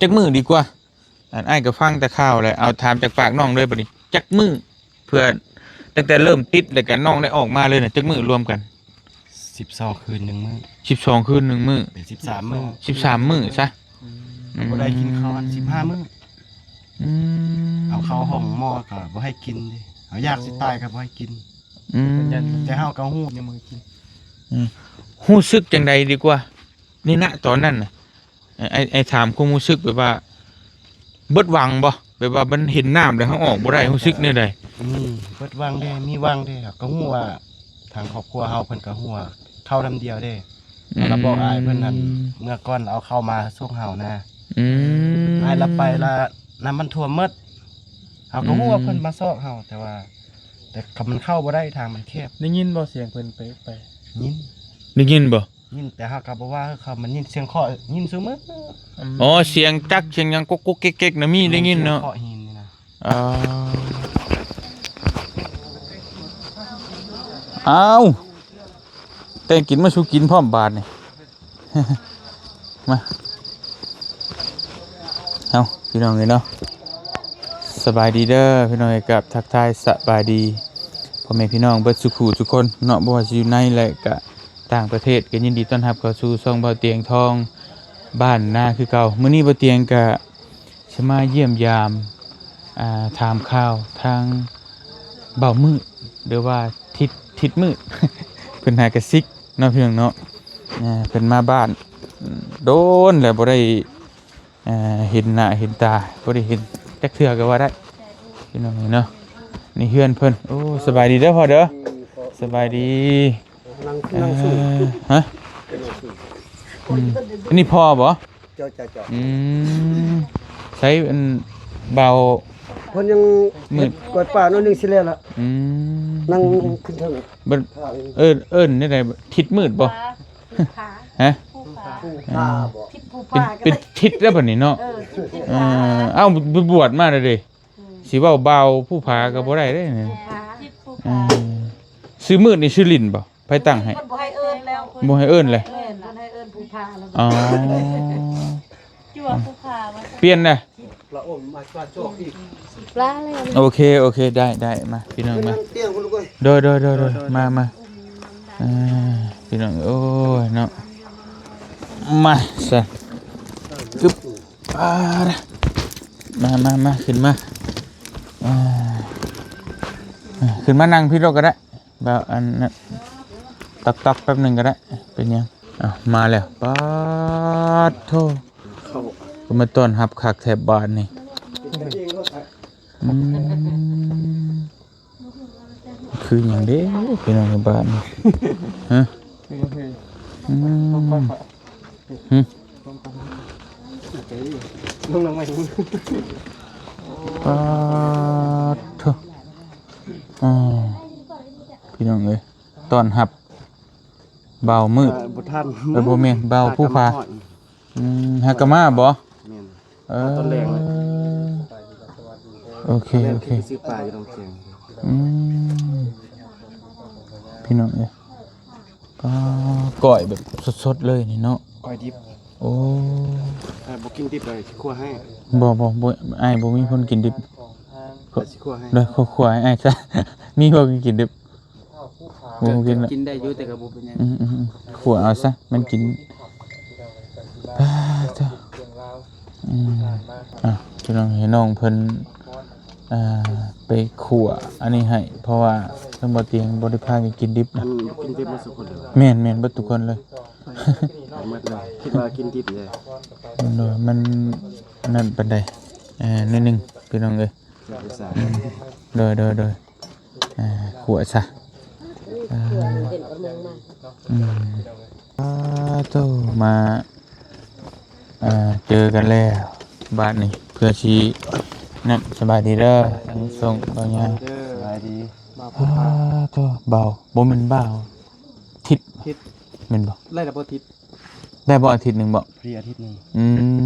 ຈັກມື້ດີກວ່າ? ອັນອ້າຍກໍຟັງແຕ່ຂ່າວແຫຼະ ເອົາຖາມຈາກປາກນ້ອງເລີຍບັດນີ້ ຈັກມື້ ເພື່ອຕັ້ງແຕ່ເລີ່ມຕິດ ແລ້ວກໍນ້ອງໄດ້ອອກມາເລີຍນະ ຈັກມື້ລວມກັນ? ສິບສອງຄືນໜຶ່ງມື້ ສິບສອງຄືນໜຶ່ງມື້ ເປັນສິບສາມມື້ ສິບສາມມື້ຊະ ອືມ ບໍ່ໄດ້ກິນເຂົ້າ ອັນສິບຫ້າມື້ ອືມ ເອົາເຂົ້າຫ້ອງໝໍກໍບໍ່ໃຫ້ກິນເດ້ ເອົາຢາກຊິຕາຍກໍບໍ່ໃຫ້ກິນ ອືມ ແຕ່ເຮົາກໍຮູ້ ຍັງບໍ່ໃຫ້ກິນ ອືມ ຮູ້ສຶກຈັ່ງໃດດີກວ່າ ໃນ ນະ ຕອນນັ້ນນະ? ອ້າຍ ອ້າຍຖາມຄວາມຮູ້ສຶກແບບວ່າເບິດຫວັງບໍ່? ແບບວ່າມັນເຫັນນ້ຳແລ້ວເຮົາອອກບໍ່ໄດ້ ຮູ້ສຶກແນວໃດ? ອືມ ເບິດຫວັງເດ້ ມີຫວັງເດ້ ເຮົາກໍຮູ້ວ່າທາງຄອບຄົວເຮົາເພິ່ນກໍຮູ້ວ່າເຂົ້ານຳດຽວເດ້ ອືມ ລະບອກອ້າຍເພິ່ນນັ້ນ ເມື່ອກ່ອນລະເອົາເຂົ້າມາສົ່ງເຮົານະ ອືມ ອ້າຍລະໄປລະນ້ຳມັນຖ້ວມໝົດ ເຮົາກໍຮູ້ວ່າ ອືມ ເພິ່ນມາຊອກເຮົາ ແຕ່ວ່າ ແຕ່ມັນເຂົ້າບໍ່ໄດ້ ທາງມັນແຄບ ໄດ້ຍິນບໍ່ສຽງເພິ່ນໄປ ໄປ? ຍິນ ໄດ້ຍິນບໍ່? ຍິນ ແຕ່ເຮົາກໍບໍ່ວ່າເຂົາ ມັນຍິນສຽງເຄາະ ຍິນຊຸມື້ ອືມ ອໍ ສຽງຈັກ ສຽງຫຍັງກົກໆເກັກໆນະ ມີໄດ້ຍິນເນາະ ສຽງເຄາະຫີນນີ້ນະ ເອີ ອ້າວ ແຕ່ງກິນມາສູ່ກິນພ້ອມບາດນີ້ ມາ ເອົາ ພີ່ນ້ອງເອີຍເນາະ ສະບາຍດີເດີ ພີ່ນ້ອງເອີຍ ກັບທັກທາຍສະບາຍດີ ພໍ່ແມ່ພີ່ນ້ອງເບິດສູ່ຜູ້ສູ່ຄົນເນາະ ບໍ່ວ່າຊິຢູ່ໃນ ແລະ ກະຕ່າງປະເທດ ກໍຍິນດີຕ້ອນຮັບເຂົ້າສູ່ຊ່ອງເບົາຕຽງທອງ ບ້ານນາຄືເກົ່າ. ມື້ນີ້ເບົາຕຽງກະຊິມາຢ້ຽມຢາມ ອ່າ ຖາມຂ່າວທາງເບົາມືດ ຫຼືວ່າທິດ ທິດມືດ ເພິ່ນຫາກະຊິກເນາະ ພີ່ນ້ອງເນາະ ອ່າ ເພິ່ນມາບ້ານ ໂດນແລ້ວບໍ່ໄດ້ ອ່າ ເຫັນໜ້າເຫັນຕາ ບໍ່ໄດ້ເຫັນຈັກເທື່ອກໍວ່າໄດ້ ພີ່ນ້ອງເນາະ. ນີ້ເຮືອນເພິ່ນ. ໂອ້ ສະບາຍດີເດີພໍ່ເດີ ສະບາຍດີ. ນັ່ງ ນັ່ງສູງ ເອີ ຮະ ອືມ ອັນນີ້ພໍ່ບໍ່? ເຈົ້າ ເຈົ້າ ເຈົ້າ ອືມ ໃສອັນບ່າວ ເພິ່ນຍັງມືດ ກວາດປ່າໜ້ອຍໜຶ່ງຊິແລ້ວລະ ອືມ ນັ່ງຂຶ້ນເທິງ ເອີ້ນ ເອີ້ນແນວໃດ ທິດມືດບໍ່? ພູຜາ ຮະ ພູຜາ ເປັນ ເປັນທິດແລ້ວບັດນີ້ເນາະ ເອີ ທິດພູຜາ ເອີ ເອົ້າ ໄປບວດມາແລ້ວເດ້ ອືມ ຊິເວົ້າບ່າວພູຜາກໍບໍ່ໄດ້ເດ້ນີ້ ພູຜາ ທິດພູຜາ ເອີ ຊື່ມືດນີ້ຊື່ຫຼິ້ນບໍ່? ໃຜຕັ້ງໃຫ້? ເພິ່ນບໍ່ໃຫ້ເອີ້ນແລ້ວ ບໍ່ໃຫ້ເອີ້ນແລ້ວ ແມ່ນ ເພິ່ນໃຫ້ເອີ້ນພູຜາແລ້ວ ອໍ ຈົວພູຜາວ່າ ປ່ຽນນະ ລະອົມມາຈອດຈອກອີກ ລະແລ້ວ ໂອເຄ ໂອເຄ ໄດ້ ໄດ້ ມາ ພີ່ນ້ອງມາ ໂດຍ ໂດຍ ໂດຍ ໂດຍ ມາ ມາ ອ່າ ພີ່ນ້ອງ ໂອ້ຍເນາະ ມາຊະ ກຶບ ອ່າ ມາ ມາ ມາ ຂຶ້ນມາ ອ່າ ອ່າ ຂຶ້ນມານັ່ງພີ້ໂລດກໍໄດ້ ແບບອັນນັ້ນ ຕອກໆ ແປັບໜຶ່ງກໍໄດ້ ເປັນຫຍັງ? ອ້າວ ມາແລ້ວ ປາດໂທ້ ເຂົ້າ ກໍມາຕ້ອນຮັບຄັກແທ້ບາດນີ້ ເປັນກັນເອງໂລດ ອືມ ຄືຫຍັງເດ້ພີ່ນ້ອງ ບາດນີ້ ຮະ ຄືຫຍັງ ຄື ອືມ ຫຶ ລົງມາໃໝ່ ປາດໂທ້ ອ່າ ພີ່ນ້ອງເອີຍ ຕ້ອນຮັບບ່າວມືດ ເອີ ບໍ່ທັນ ເອີ ບໍ່ແມ່ນ ບ່າວພູຜາ ອືມ ຫາກະມາບໍ່? ແມ່ນ ເອີ ມາຕອນແລງເລີຍ ໂອເຄ ໂອເຄ ຊື້ປາຢູ່ໜອງແຂງ ອືມ ພີ່ນ້ອງເອີຍ ປາ ກ້ອຍແບບສົດໆເລີຍນີ້ເນາະ ກ້ອຍດິບ ໂອ້ ເອີ ບໍ່ກິນດິບເລີຍ ຊິຂົ້ວໃຫ້ ບໍ່ ບໍ່ ບໍ່ ອ້າຍບໍ່ມີຄົນກິນດິບ ຊິຂົ້ວໃຫ້ ເດີ ຂົ້ວໃຫ້ອ້າຍຊະ ມີບໍ່ກິນດິບ? ບໍ່ກິນລະ ກິນໄດ້ຢູ່ ແຕ່ກໍບໍ່ເປັນຫຍັງ ອືມໆໆ ຂົ້ວເອົາຊະ ມັນກິນ ປາດໂທ້ ອືມ ອ່ະ ພີ່ນ້ອງ ໃຫ້ນ້ອງເພິ່ນ ອ່າ ໄປຂົ້ວອັນນີ້ໃຫ້ ເພາະວ່າທາງບໍ່ຕຽງບໍ່ໄດ້ພາກັນກິນດິບນະ ອັນກິນດິບໝົດທຸກຄົນເລີຍ ແມ່ນໆ ເບິດທຸກຄົນເລີຍ ໝົດເລີຍ ຄິດວ່າກິນດິບເລີຍ ໂດຍ ມັນນັ້ນປານໃດ ເອີ ໜ້ອຍໜຶ່ງ ພີ່ນ້ອງເອີຍ ອືມ ໂດຍ ໂດຍ ໂດຍ ອ່າ ຂົ້ວຊະ ອ່າ ອືມ ອ່າ ໂຕ ມາ ອ່າ ເຈີກັນແລ້ວບາດນີ້ ເພື່ອຊິ ນັ້ນ ສະບາຍດີເດີ ທັງສອງບ່າວຍາວ ສະບາຍດີ ອ່າ ໂຕ ບ່າວ ບໍ່ແມ່ນບ່າວ ທິດ ທິດ ແມ່ນບໍ່? ໄດ້ແລ້ວບໍ່ທິດ? ໄດ້ບໍ່ອາທິດໜຶ່ງບໍ່? ພໍດີອາທິດໜຶ່ງ ອື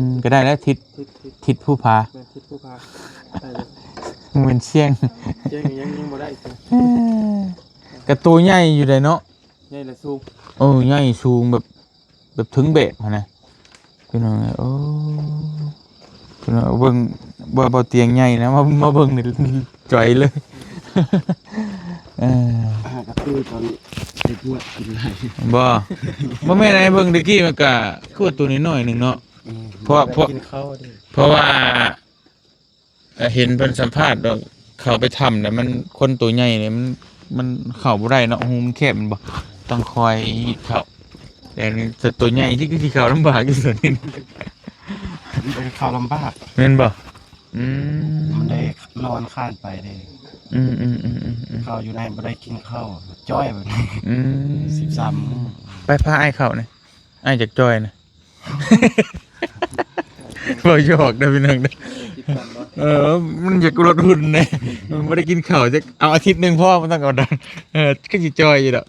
ມ ກໍໄດ້ແລ້ວທິດ ທິດ ທິດ ທິດພູຜາ ແມ່ນທິດພູຜາ ໄດ້ແລ້ວ ບໍ່ແມ່ນຊຽງ ຊຽງຍັງ ຍັງບໍ່ໄດ້ ກໍໂຕໃຫຍ່ຢູ່ເດ້ເນາະ ໃຫຍ່ແລະສູງ ເອີ ໃຫຍ່ສູງແບບ ແບບເຖິງແບບຫັ້ນນະ ພີ່ນ້ອງເອີຍ ໂອ້ ເບິ່ງ ບໍ່ ບໍ່ຕຽງໃຫຍ່ນະ ມາ ມາເບິ່ງນີ້ຈ່ອຍເລີຍ. ເອີ ຫາກະຄືຕອນໄປກວດກິນໄດ້ ບໍ່ ບໍ່ແມ່ນ ໃຫ້ເບິ່ງແຕ່ກີ້ມັນກະຄືວ່າໂຕນ້ອຍໆໜຶ່ງເນາະ. ອືມ ເພາະ ເພາະ ກິນເຂົ້າເດ້ ເພາະວ່າ ເອີ ເຫັນເພິ່ນສຳພາດດອກ ເຂົ້າໄປຖ້ຳແລ້ວມັນຄົນໂຕໃຫຍ່ນີ້ ມັນ ມັນເຂົ້າບໍ່ໄດ້ເນາະ ຮູມັນແຄບແມ່ນບໍ່ ຕ້ອງຄອຍຮີດເຂົ້າ. ແຕ່ນີ້ໂຕໃຫຍ່ທີ່ ທີ່ເຂົ້າລຳບາກທີ່ສຸດນີ້ ມັນເຂົ້າລຳບາກ ແມ່ນບໍ່? ອືມ ມັນໄດ້ນອນຄານໄປເດ້. ອືມໆໆໆໆ ເຂົ້າຢູ່ໃນບໍ່ໄດ້ກິນເຂົ້າ ຈ້ອຍແບບນີ້. ອືມ ສິບສາມມື້ ໄປພາອ້າຍເຂົ້ານີ້ ອ້າຍຢາກຈ່ອຍນະ. ເວົ້າຫຍອກເດີພີ່ນ້ອງເດີ ເອີ ມັນຢາກລົດຫຸ່ນເດ້ ມັນບໍ່ໄດ້ກິນເຂົ້າຈັກ ເອົາອາທິດໜຶ່ງພໍ ບໍ່ຕ້ອງເອົາດອກ. ເອີ ຄືຊິຈ່ອຍຢູ່ດອກ.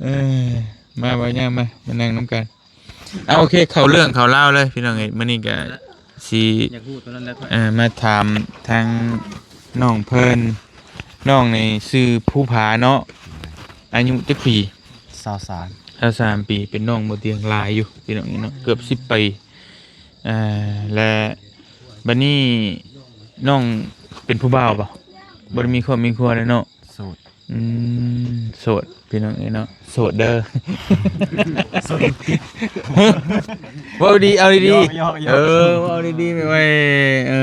ເອີ ມາ ບ່າວຍາມ ມາ ມານັ່ງນຳກັນ. ເອົາ ໂອເຄ ເຂົ້າເລື່ອງເຂົ້າລາວເລີຍພີ່ນ້ອງເອີຍ. ມື້ນີ້ກະຊິ ຢາກຮູ້ຕົວນັ້ນແຫຼະ ເອີ ມາຖາມທາງນ້ອງເພິ່ນ. ນ້ອງນີ້ຊື່ພູຜາເນາະ ອາຍຸຈັກປີ? ຊາວສາມ ຊາວສາມປີ ເປັນນ້ອງບໍ່ຕຽງຫຼາຍຢູ່ພີ່ນ້ອງເນາະ ເກືອບສິບປີ. ອ່າ ແລະ ບັດນີ້ນ້ອງເປັນຜູ້ບ່າວບໍ່? ບໍ່ໄດ້ມີຄອບມີຄົວແລ້ວເນາະ? ໂສດ. ອືມ ໂສດພີ່ນ້ອງເອີຍເນາະ ໂສດເດີ. ໂສດຕິດ ເວົ້າດີ ເອົາດີໆ ຫຍອກໆໆ ເອີ ເວົ້າດີໆ ແມ່ໄວ ເອີ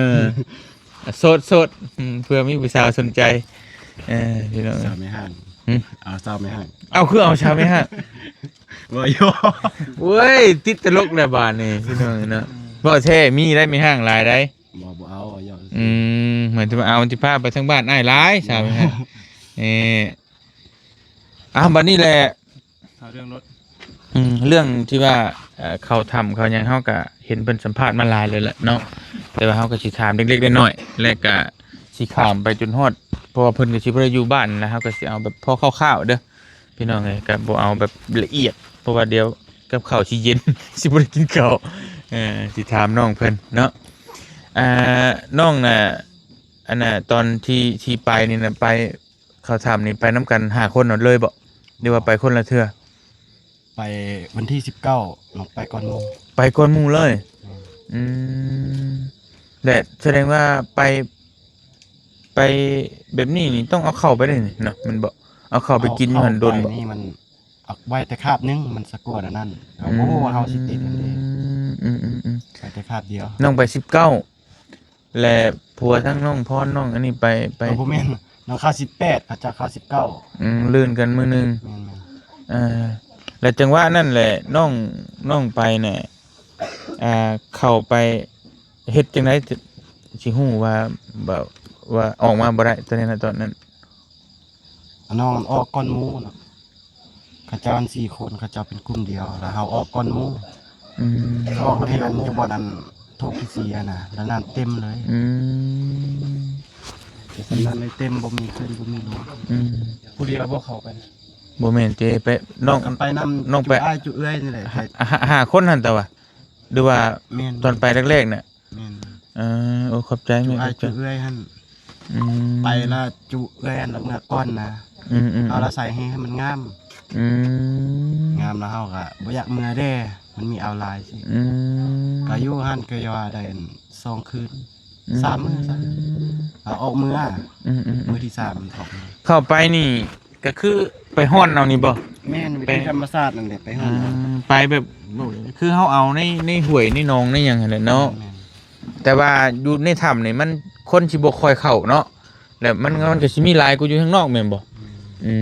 ໂສດໆ ອືມ ເພື່ອມີຜູ້ສາວສົນໃຈ. ເອີ ພີ່ນ້ອງ ສາວແມ່ຮ້າງ ຫຶ ເອົາສາວແມ່ຮ້າງ ເອົາ ຄືເອົາສາວແມ່ຮ້າງ ບໍ່ຢອກ ໂອ້ຍ ຕິດຕະຫຼົກແລ້ວບາດນີ້ ພີ່ນ້ອງເນາະ. ເວົ້າແທ້ ມີໄດ໋ ແມ່ຮ້າງຫຼາຍໄດ໋. ບໍ່ ບໍ່ເອົາ ເອົາຢອກຊື່ໆ. ອືມ ໝາຍເຖິງວ່າເອົາ ຊິພາໄປທາງບ້ານອ້າຍຫຼາຍ ສາວແມ່ຮ້າງ. ເອີ ອ້າວ ບັດນີ້ແຫຼະ ເອົາເລື່ອງລົດ ອືມ ເລື່ອງທີ່ວ່າ ເອີ ເຂົ້າຖ້ຳເຂົ້າຫຍັງ ເຮົາກະເຫັນເພິ່ນສຳພາດມາຫຼາຍແລ້ວແຫຼະເນາະ ແຕ່ວ່າເຮົາກະຊິຖາມເລັກໆນ້ອຍໆ ແລະກະຊິຂ້າມໄປຈົນຮອດ ເພາະວ່າເພິ່ນກະຊິບໍ່ໄດ້ຢູ່ບ້ານນະ ເຮົາກະຊິເອົາແບບພໍຄ່າວໆເດີພີ່ນ້ອງເອີຍ ກະບໍ່ເອົາແບບລະອຽດ ເພາະວ່າດຽວກັບເຂົ້າຊິເຢັນ ຊິບໍ່ໄດ້ກິນເຂົ້າ. ເອີ ຊິຖາມນ້ອງເພິ່ນເນາະ ອ່າ ນ້ອງນະ ອັນນະ ຕອນທີ່ ທີ່ໄປນີ້ນະ ໄປ ເຂົ້າຖ້ຳນີ້ໄປນຳກັນຫ້າຄົນເນາະເລີຍບໍ່ ຫຼືວ່າໄປຄົນລະເທື່ອ? ໄປວັນທີສິບເກົ້າ ນ້ອງໄປກ່ອນໝູ່. ໄປກ່ອນໝູ່ເລີຍ? ແມ່ນ. ອືມ ແລະ ສະແດງວ່າໄປ ໄປແບບນີ້ນີ້ຕ້ອງເອົາເຂົ້າໄປເດ້ນີ້ເນາະ ແມ່ນບໍ່? ເອົາເຂົ້າໄປກິນຢູ່ຫັ້ນດົນບໍ່? ເອົາເຂົ້າໄປນີ້ມັນ ເອົາໄວ້ແຕ່ຄາບໜຶ່ງ ມັນສະກວດອັນນັ້ນ ເຮົາບໍ່ຮູ້ວ່າເຮົາຊິຕິດອັນໃດ. ອືມ ອືມໆໆ ໄປແຕ່ຄາບດຽວ. ນ້ອງໄປສິບເກົ້າ ແລະ ຜົວທັງນ້ອງພອນ ນ້ອງອັນນີ້ໄປ ໄປ ເອີ ບໍ່ແມ່ນ ນ້ອງເຂົ້າສິບແປດ ເຂົາເຈົ້າເຂົ້າສິບເກົ້າ. ອືມ ລື່ນກັນມື້ໜຶ່ງ. ແມ່ນໆ. ເອີ ແລະ ຈັງຫວະນັ້ນແຫຼະ ນ້ອງ ນ້ອງໄປນະ ອ່າ ເຂົ້າໄປເຮັດຈັ່ງໃດ ຈະ ຊິຮູ້ວ່າ ແບບວ່າອອກມາບໍ່ໄດ້ ຕອນນັ້ນນະ ຕອນນັ້ນ? ນ້ອງມັນອອກກ່ອນໝູ່ເນາະ ເຂົາເຈົ້າອັນສີ່ຄົນ ເຂົາເຈົ້າເປັນກຸ່ມດຽວ ແລ້ວເຮົາອອກກ່ອນໝູ່. ອືມ ອອກໄປຢູ່ບ່ອນອັນໂຖງຂີ້ເສຍນະ ແລ້ວນ້ຳເຕັມເລີຍ. ອືມ ແຕ່ສ່ຳນັ້ນເລີຍ ເຕັມ ບໍ່ມີຂຶ້ນບໍ່ມີລົງ. ອືມ ຜູ້ດຽວບໍ່ເຂົ້າໄປນະ? ບໍ່ແມ່ນເຕ ໄປ ນ້ອງ ໄປນຳ ນ້ອງໄປ ຈຸອ້າຍຈຸເອື້ອຍນີ້ແຫຼະ. ຫ້າ ຫ້າ ຫ້າຄົນຫັ້ນຕະຫວາ ຫຼືວ່າ ແມ່ນ ຕອນໄປແລກໆນະ? ແມ່ນ. ເອີ ໂອ້ ຂອບໃຈແມ່ ຈຸອ້າຍ ຂອບໃຈ ຈຸເອື້ອຍຫັ້ນ. ອືມ ໄປລະຈຸເອື້ອຍຫັ້ນລະເມືອກ່ອນນະ. ອືມໆໆ ເຮົາລະໃສ່ໃຫ້ ໃຫ້ມັນງາມ. ອືມ ງາມລະເຮົາກະບໍ່ຢາກເມືອເດ້ ມັນມີອ່າວລາຍຊີ້. ອືມ ກະຢູ່ຫັ້ນກະຢ່າວ່າໄດ້ອັນສອງຄືນ ອືມ ສາມມື້ຊະ ອືມ ເຮົາອອກເມືອ. ອືມໆໆ ມື້ທີສາມມັນອອກເມືອ. ເຂົ້າໄປນີ້ ກະຄືໄປຮ່ອນເອົານີ້ບໍ່? ແມ່ນ ວິທີທຳມະຊາດນັ້ນແຫຼະ ໄປຮ່ອນເອົາ. ອືມ ໄປແບບ ຄືເຮົາເອົາໃນ ໃນຫ້ວຍໃນໜອງໃນຫຍັງຫັ້ນແຫຼະເນາະ. ແມ່ນໆ ແຕ່ວ່າຢູ່ໃນຖ້ຳນີ້ມັນຄົນຊິບໍ່ຄ່ອຍເຂົ້າເນາະ ແລ້ວມັນ ມັນກະຊິມີຫຼາຍກວ່າຢູ່ທາງນອກແມ່ນບໍ່? ແມ່ນ. ອື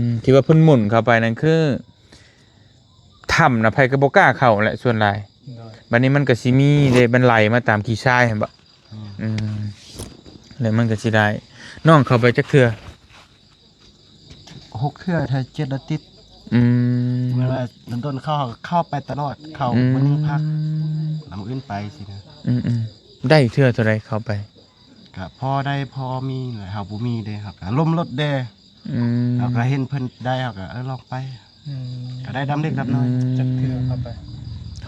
ມ ທີ່ວ່າເພິ່ນໝຸ່ນເຂົ້າໄປນັ້ນຄືຖ້ຳນະ ໃຜກະບໍ່ກ້າເຂົ້າແຫຼະສ່ວນຫຼາຍ. ໂດຍ ບາດນີ້ມັນກະຊິມີເດ້ ມັນໄຫຼມາຕາມຂີ້ຊາຍຫັ້ນບໍ່? ແມ່ນ. ອືມ ແລ້ວມັນກະຊິໄດ້ ນ້ອງເຂົ້າໄປຈັກເທື່ອ? ຫົກເທື່ອ ຖ້າເຈັດລະຕິດ. ອືມ ເວລາດົນໆເຂົ້າ ເຂົ້າໄປຕະຫຼອດ ເຂົ້າມື້ໜຶ່ງພັກ ອືມ ແລ້ວມື້ອື່ນໄປຊີ້ນະ. ອືມໆ ໄດ້ເທື່ອເທົ່າໃດເຂົ້າໄປ? ກະພໍໄດ້ພໍມີແຫຼະ ເຮົາບໍ່ມີເດ້ ເຮົາກະລົມລົດແດ່. ອືມ ເຮົາກະເຫັນເພິ່ນໄດ້ ເຮົາກະ ເອີ ລອງໄປ. ອືມ ກະໄດ້ດຳເລັກດຳນ້ອຍ. ອືມ ຈັກເທື່ອເຂົ້າໄປ?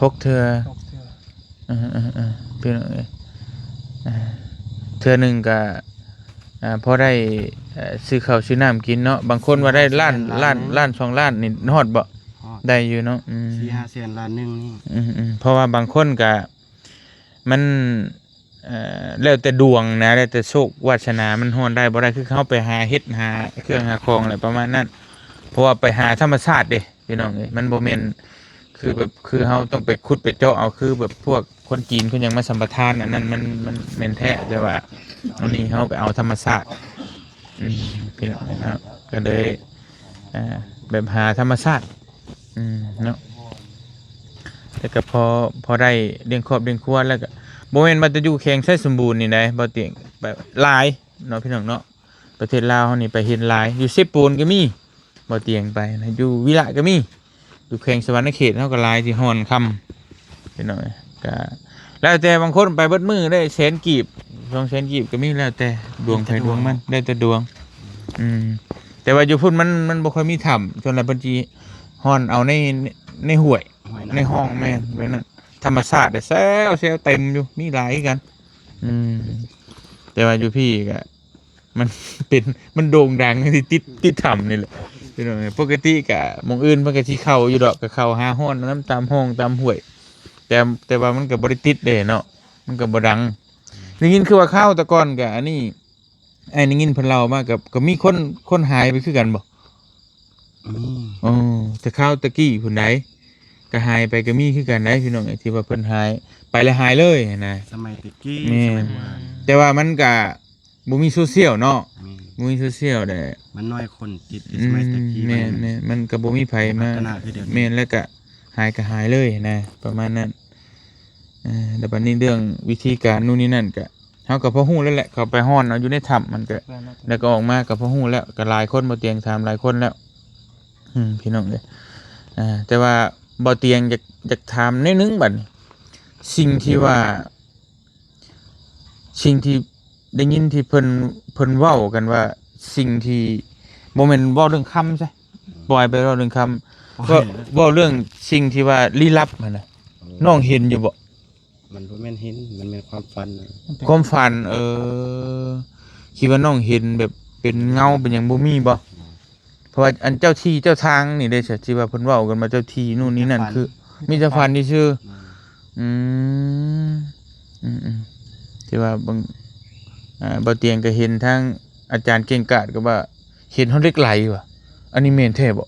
ຫົກເທື່ອ. ຫົກເທື່ອ. ເອີໆໆ ພີ່ນ້ອງເອີຍ ເທື່ອໜຶ່ງກະ ອ່າ ພໍໄດ້ ເອີ ຊື້ເຂົ້າຊື້ນ້ຳກິນເນາະ. ບາງຄົນວ່າໄດ້ລ້ານ ສີ່ຫ້າແສນ ລ້ານ ລ້ານໜຶ່ງ ລ້ານສອງລ້ານນີ້ຮອດບໍ່? ຮອດ. ໄດ້ຢູ່ເນາະ. ອືມ ສີ່ຫ້າແສນ ລ້ານໜຶ່ງນີ້. ອືມໆ ເພາະວ່າບາງຄົນກະ ມັນ ເອີ ແລ້ວແຕ່ດວງນະ ແລ້ວແຕ່ໂຊກວາດສະໜາ ມັນຮອດໄດ້ບໍ່ໄດ້ ຄືເຮົາໄປຫາເຫັດຫາເຄື່ອງຫາຂອງແຫຼະ ປະມານນັ້ນ. ເພາະວ່າໄປຫາທຳມະຊາດເດ້ພີ່ນ້ອງເອີຍ ມັນບໍ່ແມ່ນຄືແບບ ຄືເຮົາຕ້ອງໄປຂຸດໄປເຈາະເອົາ ຄືແບບພວກຄົນຈີນເຂົາຍັງມາສຳປະທານ ອັນນັ້ນມັນ ມັນແມ່ນແທ້ ແຕ່ວ່າອັນນີ້ເຮົາໄປເອົາທຳມະຊາດ. ອືມ ພີ່ນ້ອງເນາະ ກໍເລີຍ ອ່າ ແບບຫາທຳມະຊາດ ອືມ ເນາະ ແລ້ວກໍພໍ ພໍໄດ້ລ້ຽງຄອບລ້ຽງຄົວ ແລ້ວກໍບໍ່ແມ່ນວ່າແຕ່ຢູ່ແຂວງໄຊສົມບູນນີ້ໃດ ບໍ່ຕຽງ ແບບຫຼາຍເນາະ ພີ່ນ້ອງເນາະ. ປະເທດລາວເຮົານີ້ໄປເຫັນຫຼາຍ ຢູ່ເຊໂປນກໍມີ ບໍ່ຕຽງໄປນະ ຢູ່ວິລະກໍມີ ຢູ່ແຂວງສະຫວັນນະເຂດເຮົາກໍຫຼາຍ ທີ່ຮ່ອນຄຳ ພີ່ນ້ອງເອີຍ. ກໍແລ້ວແຕ່ ບາງຄົນໄປເບິດມື້ໄດ້ແສນກີບ ສອງແສນກີບກໍມີ ແລ້ວແຕ່ດວງໃຜດວງມັນ ແລ້ວແຕ່ດວງ ອືມ ແຕ່ວ່າຢູ່ພຸ້ນມັນ ມັນບໍ່ຄ່ອຍມີຖ້ຳ ສ່ວນຫຼາຍເພິ່ນຊິຮ່ອນເອົາໃນ ໃນຫ້ວຍ ໃນຮ່ອງ ແມ່ນ ແບບນັ້ນ ທຳມະຊາດແຊວໆເຕັມຢູ່ ມີຫຼາຍຄືກັນ. ອືມ ແຕ່ວ່າຢູ່ພີ້ກໍ ມັນເປັນ ມັນໂດ່ງດັງທີ່ຕິດ ຕິດຖ້ຳນີ້ແຫຼະ ພີ່ນ້ອງເອີຍ. ປົກກະຕິກະໝ່ອງອື່ນເພິ່ນກະຊິເຂົ້າຢູ່ດອກ ກະເຂົ້າຫາຮ່ອນນຳຕາມຮ່ອງຕາມຫ້ວຍ ແຕ່ ແຕ່ວ່າມັນກະບໍ່ໄດ້ຕິດເດ້ເນາະ ມັນກະບໍ່ດັງ. ໄດ້ຍິນຄືວ່າຄາວແຕ່ກ່ອນກະອັນນີ້ ອ້າຍໄດ້ຍິນເພິ່ນເລົ່າມາ ກະ ກະມີຄົນ ຄົນຫາຍໄປຄືກັນບໍ່? ມີ ເອີ ແຕ່ຄາວແຕ່ກີ້ພຸ້ນໃດ ກະຫາຍໄປກະມີຄືກັນໃດ໋ ພີ່ນ້ອງເອີຍ ທີ່ວ່າເພິ່ນຫາຍໄປແລ້ວຫາຍເລີຍຫັ້ນນະ ສະໄໝແຕ່ກີ້ ແມ່ນ ສະໄໝໂບຮານ ແຕ່ວ່າມັນກະ ບໍ່ມີໂຊຊຽວເນາະ ແມ່ນ ບໍ່ມີໂຊຊຽວແຫຼະ ມັນນ້ອຍຄົນຕິດ ອືມ ສະໄໝແຕ່ກີ້ ແມ່ນ ມັນ ແມ່ນ ມັນກໍບໍ່ມີໃຜມາ ພັດທະນາຄືດຽວນີ້ ແມ່ນ ແລ້ວກໍຫາຍກໍຫາຍເລີຍນະ ປະມານນັ້ນ. ເອີ ແລ້ວບັດນີ້ເລື່ອງວິທີການນູ່ນນີ້ນັ້ນກໍ ເຮົາກໍພໍຮູ້ແລ້ວແຫຼະ ເຂົ້າໄປຮ່ອນເອົາຢູ່ໃນຖ້ຳ ມັນກໍ ແລ້ວກໍອອກມາກໍພໍຮູ້ແລ້ວ ກໍຫຼາຍຄົນ ບໍ່ຕຽງຖາມຫຼາຍຄົນແລ້ວ ອືມ ພີ່ນ້ອງເອີຍ. ອ່າ ແຕ່ວ່າບໍ່ຕຽງຢາກ ຢາກຖາມໜ້ອຍໜຶ່ງບັດນີ້ ສິ່ງທີ່ວ່າ ສິ່ງທີ່ໄດ້ຍິນທີ່ເພິ່ນ ເພິ່ນເວົ້າກັນວ່າ ສິ່ງທີ່ ບໍ່ແມ່ນເວົ້າເລື່ອງຄຳຊະ ປ່ອຍໄປເວົ້າເລື່ອງຄຳ ເວົ້າ ເວົ້າເລື່ອງສິ່ງທີ່ວ່າລີ້ລັບຫັ້ນນະ ນ້ອງເຫັນຢູ່ບໍ່? ມັນບໍ່ແມ່ນເຫັນ ມັນແມ່ນຄວາມຝັນນະ ຄວາມຝັນ ເອີ ຄິດວ່ານ້ອງເຫັນແບບເປັນເງົາເປັນຫຍັງ ບໍ່ມີບໍ່? ເພາະວ່າອັນເຈົ້າທີ່ເຈົ້າທາງນີ້ເດ້ ທີ່ວ່າເພິ່ນເວົ້າກັນວ່າເຈົ້າທີ່ນູ່ນນີ້ນັ້ນ ຄືມີແຕ່ຝັນຊື່ໆ ອືມ ອືມໆ ທີ່ວ່າບາງ ອ່າ ບ່າວຕຽງກໍເຫັນ ທາງອາຈານເກັ່ງກາດກໍວ່າເຫັນຮອດເຫຼັກໄຫຼວ່າ ອັນນີ້ແມ່ນແທ້ບໍ່?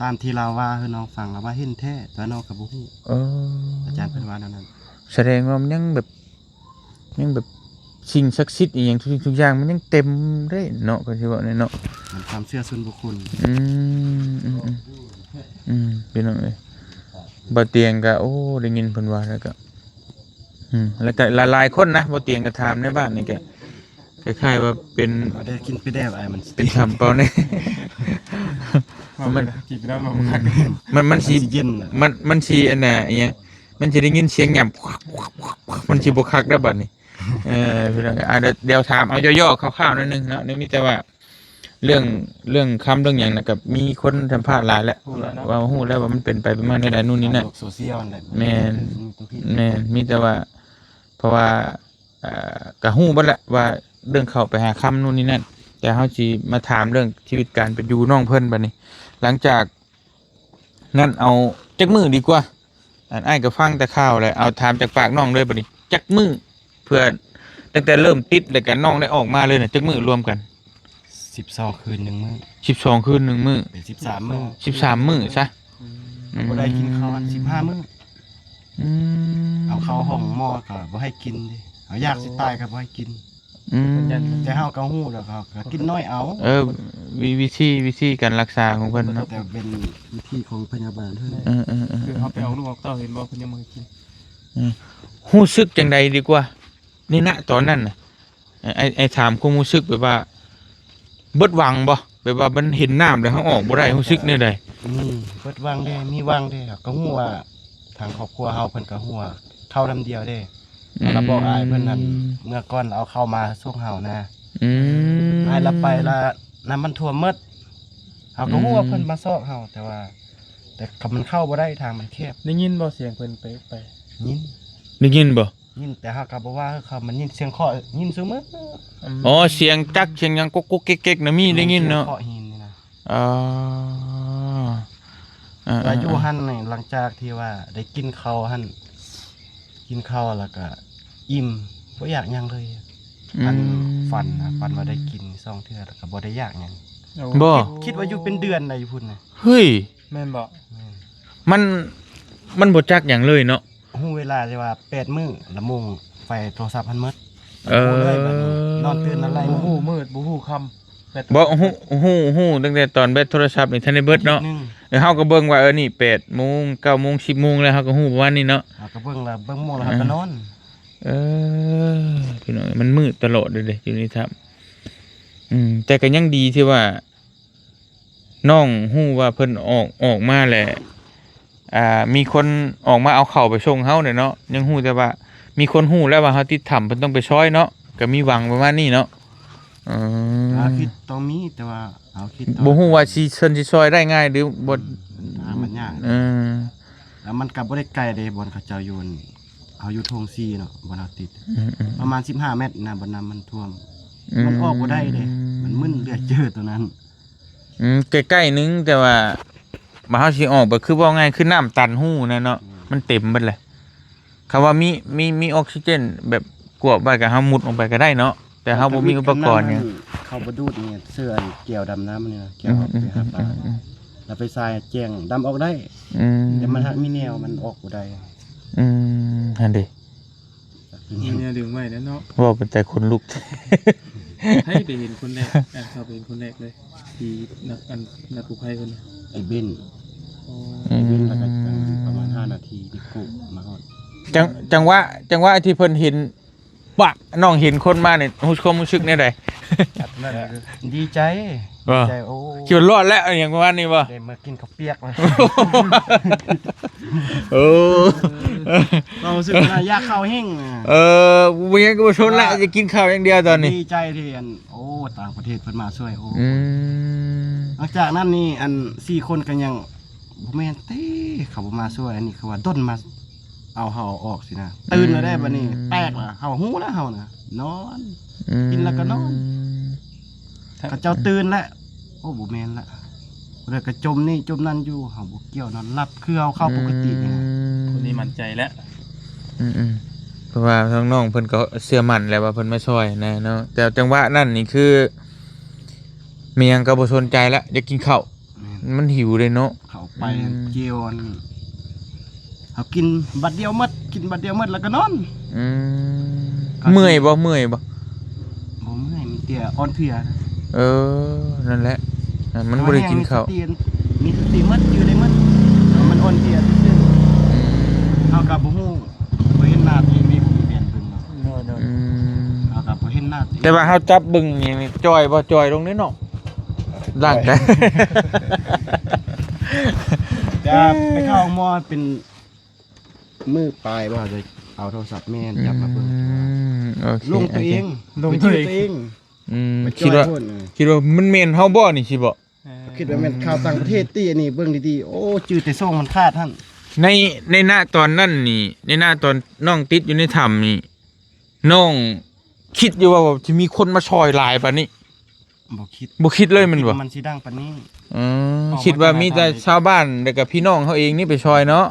ຕາມທີ່ລາວວ່າໃຫ້ນ້ອງຟັງ ລາວວ່າເຫັນແທ້ ແຕ່ວ່ານ້ອງກໍບໍ່ຮູ້ ເອີ ອາຈານເພິ່ນວ່າແນວນັ້ນ ສະແດງວ່າມັນຍັງແບບ ຍັງແບບສິ່ງສັກສິດອີ່ຫຍັງທຸກສິ່ງທຸກຢ່າງມັນຍັງເຕັມເດ້ເນາະ ກໍຊິເວົ້າແນວເນາະ ມັນຄວາມເຊື່ອສ່ວນບຸກຄົນ ອືມ ອືມ ອືມ ອືມ ພີ່ນ້ອງເອີຍ ບ່າວຕຽງກໍ ໂອ້ ໄດ້ຍິນເພິ່ນວ່າແລ້ວກໍ ອືມ ແລ້ວກໍຫຼາຍໆຄົນນະ ບ່າວຕຽງກໍຖາມໃນບ້ານນີ້ກໍຄ້າຍໆວ່າເປັນ ບໍ່ໄດ້ກິນໄປແດ່ ອ້າຍ ມັນ ເປັນຄຳເປົ່າແນ່ ມັນ ມັນ ມັນຊິ ມັນຊິເຢັນ ມັນ ມັນຊິອັນນ່າ ອີ່ຫຍັງ ມັນຊິໄດ້ຍິນສຽງຫຍັບ ມັນຊິບໍ່ຄັກແລ້ວບັດນີ້ ເອີ ພີ່ນ້ອງ ອ່າ ດຽວ ດຽວຖາມເອົາຫຍໍ້ໆ ຄ່າວໆ ໜ້ອຍໜຶ່ງເນາະ ນີ້ມີແຕ່ວ່າເລື່ອງ ເລື່ອງຄຳເລື່ອງຫຍັງນະ ກໍມີຄົນສຳພາດຫຼາຍແລ້ວ ຮູ້ແລ້ວເນາະ ວ່າຮູ້ແລ້ວວ່າມັນເປັນໄປເປັນມາແນວໃດ ນູ່ນນີ້ນັ້ນ ໂລກໂຊຊຽວນັ້ນແຫຼະ ແມ່ນ ແມ່ນ ມີແຕ່ວ່າ ເພາະວ່ວ່າ ເອີ ກໍຮູ້ເບິດແຫຼະວ່າເລື່ອງເຂົ້າໄປຫາຄຳ ນູ່ນນີ້ນັ້ນ ແຕ່ເຮົາຊິມາຖາມເລື່ອງຊີວິດການເປັນຢູ່ນ້ອງເພິ່ນບັດນີ້ ຫຼັງຈາກ ນັ້ນເອົາຈັກມື້ດີກວ່າ ອັນອ້າຍກໍຟັງແຕ່ຂ່າວແຫຼະ ເອົາຖາມຈາກປາກນ້ອງເລີຍບັດນີ້ ຈັກມື້ ເພື່ອຕັ້ງແຕ່ເລີ່ມຕິດ ແລ້ວກໍນ້ອງໄດ້ອອກມາເລີຍນະ ຈັກມື້ລວມກັນ? ສິບສອງຄືນໜຶ່ງມື້ ສິບສອງຄືນໜຶ່ງມື້ ເປັນສິບສາມມື້ ສິບສາມມື້ຊະ ອືມ ບໍ່ໄດ້ກິນເຂົ້າ ສິບຫ້າມື້ ອືມ ເອົາເຂົ້າຫ້ອງໝໍກໍບໍ່ໃຫ້ກິນເດ້ ເອົາຢາກຊິຕາຍກໍບໍ່ໃຫ້ກິນ ອືມ ແຕ່ເຮົາກໍຮູ້ແລ້ວ ເຮົາກໍກິນໜ້ອຍເອົາ ເອີ ວິ ວິທີ ວິທີການລັກສາຂອງເພິ່ນເນາະ ແຕ່ເປັນວິທີຂອງພະຍາບານເພິ່ນ ເອີໆໆ ຄືເຮົາໄປອອກລູກອອກເຕົ້າ ເຫັນບໍ່ ເພິ່ນຍັງບໍ່ໃຫ້ກິນ ອືມ ຮູ້ສຶກຈັ່ງໃດດີກວ່າ ໃນ ນະ ຕອນນັ້ນນະ ອ້າຍ ອ້າຍຖາມຄວາມຮູ້ສຶກແບບວ່າ ເບິດຫວັງບໍ່? ແບບວ່າມັນເຫັນນ້ຳແລ້ວເຮົາອອກບໍ່ໄດ້ ຮູ້ສຶກແນວໃດ? ອືມ ເບິດຫວັງເດ້ ມີຫວັງເດ້ ກໍຮູ້ວ່າທາງຄອບຄົວເຮົາເພິ່ນກໍຮູ້ວ່າເຂົ້ານຳດຽວເດ້ ອືມ ລະບອກອ້າຍເພິ່ນນັ້ນ ເມື່ອກ່ອນລະເອົາເຂົ້າມາສົ່ງເຮົານະ ອືມ ອ້າຍລະໄປລະນ້ຳມັນຖ້ວມໝົດ ເຮົາກໍຮູ້ວ່າ ອືມ ເພິ່ນມາຊອກເຮົາ ແຕ່ວ່າ ແຕ່ມັນເຂົ້າບໍ່ໄດ້ ທາງມັນແຄບ ໄດ້ຍິນບໍ່ສຽງເພິ່ນໄປ ໄປ ຍິນ ໄດ້ຍິນບໍ່? ຍິນ ແຕ່ເຮົາກໍບໍ່ວ່າເຂົາ ມັນຍິນສຽງເຄາະ ຍິນຊຸມື້ ອືມ ອໍ ສຽງຈັກ ສຽງຫຍັງກົກໆເກັກໆນະ ມີ ໄດ້ຍິນເນາະ ສຽງເຄາະຫີນນີ້ນະ ອໍ ເອີໆໆ ແລ້ວຢູ່ຫັ້ນນີ້ ຫຼັງຈາກທີ່ວ່າໄດ້ກິນເຂົ້າຫັ້ນ ກິນເຂົ້າແລ້ວກໍອີ່ມ ບໍ່ຢາກຫຍັງເລີຍ. ອືມ ອັນຝັນນະ ຝັນວ່າໄດ້ກິນສອງເທື່ອ ແລ້ວກໍບໍ່ໄດ້ຢາກຫຍັງ. ໂອ້ ບໍ່ ຄິດ ຄິດວ່າຢູ່ເປັນເດືອນໄດ໋ຢູ່ພຸ້ນນະ. ເຮີ້ຍ ແມ່ນບໍ່? ແມ່ນ. ມັນ ມັນບໍ່ຈັກຫຍັງເລີຍເນາະ. ຮູ້ເວລາແຕ່ວ່າແປດໂມງລະໂມງໄຟໂທລະສັບຫັ້ນໝົດ. ເອີ ຮູ້ເລີຍບັດນີ້ ນອນຕື່ນນະໄລ່ ບໍ່ຮູ້ມືດບໍ່ຮູ້ຄ່ຳ. ແບດ ບໍ່ຮູ້ ຮູ້ ຮູ້ຕັ້ງແຕ່ຕອນແບດໂທລະສັບນີ້ທັນໄດ້ເບິດເນາະ. ອາທິດໜຶ່ງ ເອີ ເຮົາກໍເບິ່ງວ່າ ເອີ ນີ້ແປດໂມງ ເກົ້າໂມງ ສິບໂມງແລ້ວ ເຮົາກໍຮູ້ປະມານນີ້ເນາະ. ເຮົາກໍເບິ່ງລະ ເບິ່ງໂມງແລ້ວເຮົາກໍນອນ. ເອີ ພີ່ນ້ອງ ມັນມືດຕະຫຼອດເດ້ ຢູ່ໃນຖ້ຳ. ອືມ ແຕ່ກໍຍັງດີທີ່ວ່າ ນ້ອງຮູ້ວ່າເພິ່ນອອກ ອອກມາແລ້ວ ອ່າ ມີຄົນອອກມາເອົາເຂົ້າໄປສົ່ງເຮົາແຫຼະເນາະ. ຍັງຮູ້ແຕ່ວ່າມີຄົນຮູ້ແລ້ວວ່າເຮົາຕິດຖ້ຳ ເພິ່ນຕ້ອງໄປຊ່ອຍເນາະ. ກໍມີຫວັງປະມານນີ້ເນາະ. ເອີ ຄວາມຄິດຕ້ອງມີ ແຕ່ວ່າເຮົາຄິດ ບໍ່ຮູ້ວ່າຊິ ເພິ່ນຊິຊ່ອຍໄດ້ງ່າຍຫຼືບໍ່. ອືມ ມັນຫາມັນຍາກ. ເອີ ແລ້ວມັນກໍບໍ່ໄດ້ໄກເດ້ ບ່ອນເຂົາເຈົ້າຢູ່. ເຮົາຢູ່ທົ່ງສີ່ເນາະ ບ່ອນເຮົາຕິດ. ອືມໆໆ ປະມານສິບຫ້າແມັດນະ ບ່ອນນ້ຳມັນຖ້ວມ. ອືມ ມັນອອກບໍ່ໄດ້ເດ້ ມັນມຶນເຫຼືອເຈີຕົວນັ້ນ. ອືມ ໃກ້ໆໜຶ່ງ ແຕ່ວ່າ ບາດເຮົາຊິອອກ ກໍຄືເວົ້າງ່າຍ ຄືນ້ຳຕັນຮູນັ້ນເນາະ. ອືມ ມັນເຕັມເບິດແຫຼະ. ຄຳວ່າມີ ມີ ມີອອກຊີເຈນແບບກວບໄວ້ ກໍເຮົາມຸດລົງໄປກໍໄດ້ເນາະ ແຕ່ເຮົາບໍ່ມີອຸປະກອນຫຍັງ. ຄັນນ້ຳມັນ ເຂົາບໍ່ດູດນີ້ ເສື້ອແກ້ວດຳນ້ຳນີ້ນະ ແກ້ວ ອືມ ເອົາໄປຫາປາ ອືມ ແລ້ວໄປສາຍແຈ້ງ ດຳອອກໄດ້. ອືມ ແຕ່ມັນຫາກມີແນວ ມັນອອກບໍ່ໄດ້. ອືມ ຫັ້ນເດ. ມີແນວດຶງໄວ້ແລ້ວເນາະ. ເວົ້າເປັນຕາຂົນລຸກ. ໃຜໄປເຫັນຄົນແລກ? ອ່າ ເຂົາໄປເຫັນຄົນແລກເລີຍ ທີ່ນັກ ອັນ ນັກກູ້ໄພເພິ່ນນະ ໄອ້ເບັນ. ອໍ ອືມ ໄອ້ເບັນ ແລ້ວກໍປະມານຫ້ານາທີ ທີ່ກຸມາຮອດ. ຈັງ ຈັງຫວະ ຈັງຫວະທີ່ເພິ່ນເຫັນ ປະ ນ້ອງເຫັນຄົນມານີ້ ຮູ້ ຄວາມຮູ້ສຶກແນວໃດ? ດີໃຈ. ບໍ່? ດີໃຈ. ໂອ້ ຄິດວ່າລອດແລ້ວ ອີຫຍັງປະມານນີ້ບໍ່? ໄດ້ມາກິນເຂົ້າປຽກ. ໂອ້ ຄວາມຮູ້ສຶກວ່າຢາກເຂົ້າແຮງ. ເອີ ບໍ່ຫຍັງກໍບໍ່ສົນແລ້ວ ຢາກກິນເຂົ້າຢ່າງດຽວຕອນນີ້. ດີໃຈທີ່ ອັນ ໂອ້ ຕ່າງປະເທດເພິ່ນມາຊ່ວຍ. ໂອ້ ອືມ ຫຼັງຈາກນັ້ນນີ້ ອັນ ສີ່ຄົນກໍຍັງ ບໍ່ແມ່ນຕິ ເຂົາບໍ່ມາຊ່ວຍ. ອັນນີ້ຄືວ່າດົນມາເອົາເຮົາອອກຊີ້ນະ. ຕື່ນແລ້ວເດ້ ອືມ ບັດນີ້ແປກລະ ເຮົາຮູ້ແລ້ວ ເຮົານະນອນ ອືມ ກິນແລ້ວກໍນອນ. ເຂົາເຈົ້າຕື່ນແລ້ວ ໂອ້ ບໍ່ແມ່ນລະ ແລ້ວກໍຈົ່ມນີ້ຈົ່ມນັ້ນຢູ່. ເຮົາບໍ່ກ່ຽວນອນຫຼັບ ຄືເຮົາເຂົ້າປົກກະຕິນີ້ນະ. ອືມ ຄົນນີ້ໝັ້ນໃຈແລ້ວ. ອືມໆ ເພາະວ່າທາງນ້ອງເພິ່ນກໍເຊື່ອໝັ້ນແລ້ວວ່າເພິ່ນມາຊ່ອຍນະເນາະ. ແຕ່ຈັງຫວະນັ້ນນີ້ຄື ແມ່ນຫຍັງກໍບໍ່ສົນໃຈລະ ຢາກກິນເຂົ້າ. ແມ່ນ ມັນຫິວເດ້ເນາະ. ເຂົ້າໄປ ອືມ ເຈວ ອັນ ເຮົາກິນບັດດຽວໝົດ ກິນບັດດຽວໝົດແລ້ວກໍນອນ. ອືມ ກໍ ເມື່ອຍບໍ່? ເມື່ອຍບໍ່? ບໍ່ເມື່ອຍ ມີແຕ່ອ່ອນເພຍ. ເອີ ນັ້ນແຫຼະ ມັນບໍ່ໄດ້ກິນເຂົ້າ. ມີສະຕິ ມີສະຕິໝົດ ຈື່ໄດ້ໝົດ ມັນອ່ອນເພຍຊື່ໆ. ອືມ ເຮົາກໍບໍ່ຮູ້ ບໍ່ເຫັນໜ້າທີ່ມີຜູ້ມີແມ່ນເບິ່ງເນາະ. ໂດຍໆ ອືມ ເຮົາກໍບໍ່ເຫັນໜ້າທີ່ ແຕ່ວ່າເຮົາຈັບເບິ່ງນີ້ຈ່ອຍບໍ່? ຈ່ອຍລົງເດ້ເນາະ ຮ່າງກາຍ. ຈະໄປເຂົ້າໂຮງໝໍເປັນມື້ປາຍບໍ່? ຈະເອົາໂທລະສັບແມ່ນຈັບມາເບິ່ງ. ອືມ ໂອເຄ ລົງຕົວເອງ ໂອເຄ ລົງຕົວເອງ ໄປຈື່ຕົວເອງ. ອືມ ໄປຈ່ອຍໂພດ. ຄິດວ່າ ເອີ ຄິດວ່າມັນແມ່ນເຮົາບໍ່ນີ້ ຊິບໍ່? ເອີ ຄິດວ່າແມ່ນຂ່າວຕ່າງປະເທດຕິ ອັນນີ້ເບິ່ງດີໆ. ໂອ້ ຈື່ແຕ່ຊ່ອງມັນຂາດຫັ້ນ. ໃນ ໃນ ນະ ຕອນນັ້ນນີ້ ໃນ ນະ ຕອນນ້ອງຕິດຢູ່ໃນຖ້ຳນີ້ ນ້ອງຄິດຢູ່ວ່າ ວ່າຊິມີຄົນມາຊ່ອຍຫຼາຍປານນີ້? ບໍ່ຄິດ ບໍ່ຄິດເລີຍແມ່ນບໍ່? ບໍ່ຄິດວ່າມັນຊິດັງປານນີ້. ອືມ ອໍ ຄິດວ່າມີແຕ່ຊາວບ້ານ ແລ້ວກໍພີ່ນ້ອງເຮົາເອງນີ້ໄປຊ່ອຍເນາະ.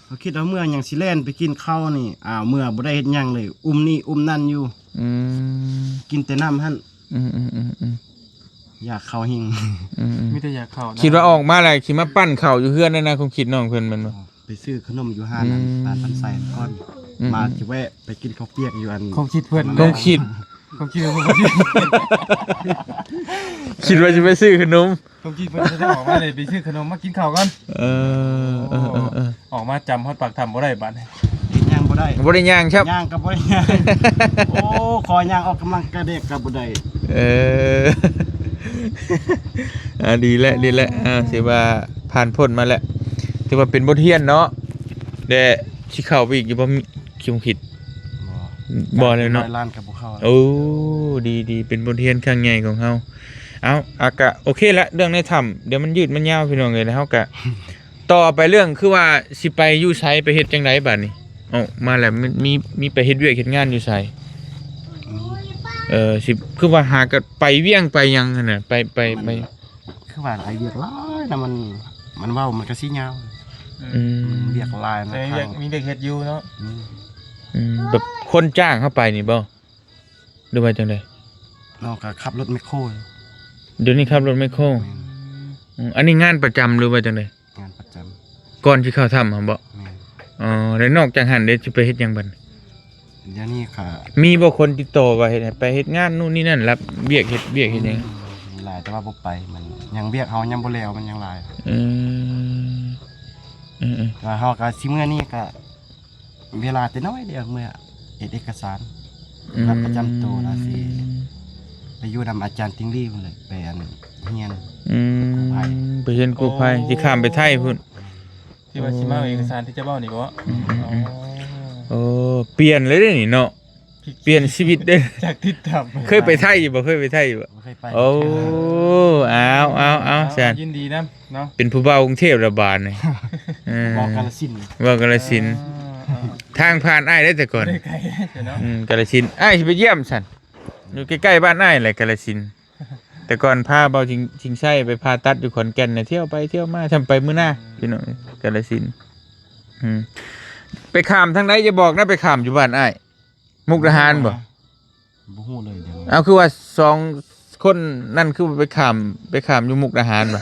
ເຮົາຄິດວ່າເມື່ອຫຍັງຊິແລ່ນໄປກິນເຂົ້ານີ້ ອ້າວ ເມື່ອບໍ່ໄດ້ເຮັດຫຍັງເລີຍ ອຸ້ມນີ້ອຸ້ມນັ້ນຢູ່. ອືມ ກິນແຕ່ນ້ຳຫັ້ນ. ອືມໆໆໆ ຢາກເຂົ້າແຮງ. ອືມໆ ມີແຕ່ຢາກເຂົ້ານະ. ຄິດວ່າອອກມາແລ້ວຊິມາປັ້ນເຂົ້າຢູ່ເຮືອນນັ້ນນະ ຄວາມຄິດນ້ອງເພິ່ນແມ່ນບໍ່? ອໍ ໄປຊື້ຂະໜົມຢູ່ຮ້ານນັ້ນ ອືມ ຮ້ານປັ້ນໄສ້ກ່ອນ. ອືມໆ ມາຊິແວະໄປກິນເຂົ້າປຽກຢູ່ອັນ ຄວາມຄິດເພິ່ນ ຄວາມຄິດ ຄວາມຄິດ ຄິດວ່າຊິໄປຊື້ຂະໜົມ. ຄວາມຄິດເພິ່ນຈະໄດ້ອອກມາເລີຍ ໄປຊື້ຂະໜົມມາກິນເຂົ້າກ່ອນ. ເອີ ເອີໆໆ ອອກມາຈຳຮອດປາກຖ້ຳບໍ່ໄດ້ບາດນີ້ ເຮັດຫຍັງບໍ່ໄດ້ ບໍ່ໄດ້ຍ່າງຊ້ຳ ຍ່າງກໍບໍ່ໄດ້ຍ່າງ. ໂອ້ ຂໍຍ່າງອອກກຳລັງກາຍເດັກກໍບໍ່ໄດ້. ເອີ ອ່າ ດີແລ້ວ ດີແລ້ວ ອ່າ ຖືວ່າຜ່ານພົ້ນມາແລ້ວ ຖືວ່າເປັນບົດຮຽນເນາະ. ແລະ ຊິເຂົ້າໄປອີກຢູ່ບໍ່? ຄິດ ບໍ່ ບໍ່ແລ້ວເນາະ ຮ້ອຍລ້ານກໍບໍ່ເຂົ້າ. ໂອ້ ດີໆ ເປັນບົດຮຽນຄັ້ງໃຫຍ່ຂອງເຮົາ. ເອົາ ອາ ກະໂອເຄລະ ເລື່ອງໃນຖ້ຳ ດຽວມັນຍືດມັນຍາວ ພີ່ນ້ອງເອີຍ. ແລ້ວເຮົາກະຕໍ່ໄປເລື່ອງ ຄືວ່າຊິໄປຢູ່ໃສ ໄປເຮັດຈັ່ງໃດບາດນີ້? ອອກມາແລ້ວ ມີ ມີ ມີໄປເຮັດວຽກເຮັດງານຢູ່ໃສ? ອືມ ເອີ ຊິ ຄືວ່າຫາກັນໄປວຽງໄປຫຍັງຫັ້ນນະ ໄປ ໄປ ໄປ ຄືວ່າຫຼາຍວຽກຫຼາຍນະ ມັນ ມັນເວົ້າມັນກໍຊິຍາວ. ອືມ ອືມ ວຽກຫຼາຍນະ ແຕ່ວຽກ ມີວຽກເຮັດຢູ່ເນາະ. ອືມ ອືມ ແບບຄົນຈ້າງເຮົາໄປນີ້ບໍ່? ຫຼືວ່າຈັ່ງໃດ? ນ້ອງກໍຂັບລົດແມັກໂຄ. ດຽວນີ້ຂັບລົດແມັກໂຄ. ແມ່ນ. ອືມ ອັນນີ້ງານປະຈຳ ຫຼືວ່າຈັ່ງໃດ? ງານປະຈຳ. ກ່ອນຊິເຂົ້າຖ້ຳຫັ້ນບໍ? ແມ່ນ. ອໍ ແລ້ວນອກຈາກຫັ້ນເດ ຊິໄປເຮັດຫຍັງບັດ? ດຽວນີ້ກໍມີບໍ່ຄົນຕິດຕໍ່ວ່າເຮັດໃຫ້ໄປເຮັດງານໂນ່ນນີ້ນັ້ນ ຮັບວຽກເຮັດວຽກເຮັດຫຍັງ? ອືມ ຫຼາຍແຕ່ວ່າບໍ່ໄປ ມັນຫຍັງວຽກເຮົາຍັງບໍ່ແລ້ວ ມັນຍັງຫຼາຍ. ອືມ ອືມໆ ແຕ່ວ່າເຮົາກໍຊິເມືອນີ້ກໍເວລາແຕ່ນ້ອຍດຽວ ເມືອເຮັດເອກະສານ ອືມ ບັດປະຈຳໂຕ ແລ້ວຊິໄປຢູ່ນຳອາຈານຕິງລີພຸ້ນແຫຼະ ໄປອັນຮຽນ ອືມ ກູ້ໄພ ໄປຮຽນກູ້ໄພ. ໂອ້ ຊິຂ້າມໄປໄທພຸ້ນ. ທີ່ວ່າຊິມາເອົາເອກະສານທີ່ເຈົ້າເວົ້ານີ້ບໍ? ອືມໆໆ ອໍ ໂອ້ ປ່ຽນເລີຍເດ້ນີ້ເນາະ ປ່ຽນຊີວິດເດ້ ຈາກຕິດຕາມ ເຄີຍໄປໄທຢູ່ບໍ່? ເຄີຍໄປໄທຢູ່ບໍ່? ບໍ່ເຄີຍໄປ. ໂອ້ ເອົາໆໆ ຊັ້ນ ຍິນດີນຳເນາະ ເປັນຜູ້ບ່າວກຸງເທບລະບາດນີ້. ເອີ ເວົ້າກາລະສິນ ເວົ້າກາລະສິນ. ເອີ ທາງຜ່ານອ້າຍໄດ້ແຕ່ກ່ອນ ບໍ່ໄດ້ໄກເນາະ. ອືມ ກາລະສິນ ອ້າຍຊິໄປຢ້ຽມຊັ້ນ ຢູ່ໃກ້ໆບ້ານອ້າຍແຫຼະ ກາລະສິນ. ແຕ່ກ່ອນພາເບົາຊິງ ຊິງໄຊໄປຜ່າຕັດຢູ່ຂອນແກ່ນນະ ທ່ຽວໄປທ່ຽວມາ ຊ່ຳໄປມື້ໜ້າ ອືມ ພີ່ນ້ອງ ກາລະສິນ. ອືມ ໄປຂ້າມທາງໃດ ຢ່າບອກນະ ໄປຂ້າມຢູ່ບ້ານອ້າຍ ມຸກດາຫານບໍ່? ບໍ່ຮູ້ເລີຍດຽວນີ້. ເອົາ ຄືວ່າສອງຄົນນັ້ນ ຄືໄປຂ້າມ ໄປຂ້າມຢູ່ມຸກດາຫານບໍ່?